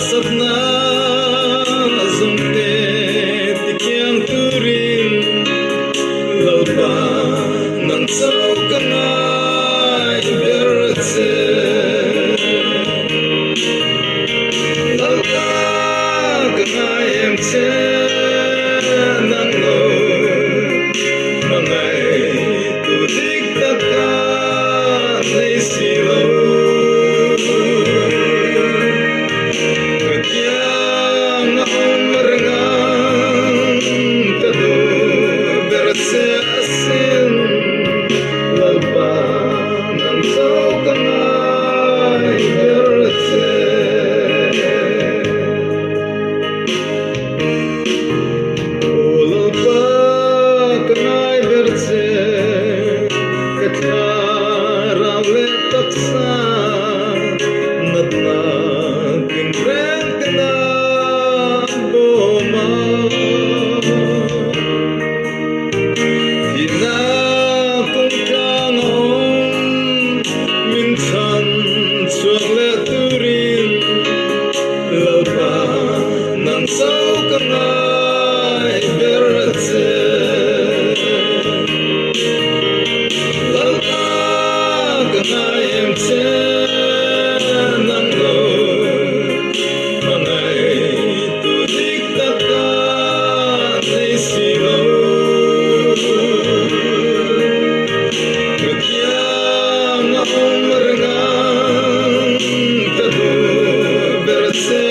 Harsatna zawngte tikiang turin Lalpa nang chauh ka ngai ber che. Lalpa ka ngai em che nang lo hmangaih tu dik tak ka nei si lo. Ka kiang a awm reng ang ka duh ber che asin Lalpa nang chauh ka ngai ber che. Aw Lalpa ka ngai ber che ka thlarau leh taksa natna tinreng te na bawm a. Thihna kawngtlang a awm min chhan chhuak leh turin Lalpa nang chauh ka ngai ber che. Lalpa ka ngai em che nang lo hmangaih tu dik tak ka nei si lo. Ka kiang a awm reng ang ka duh ber che.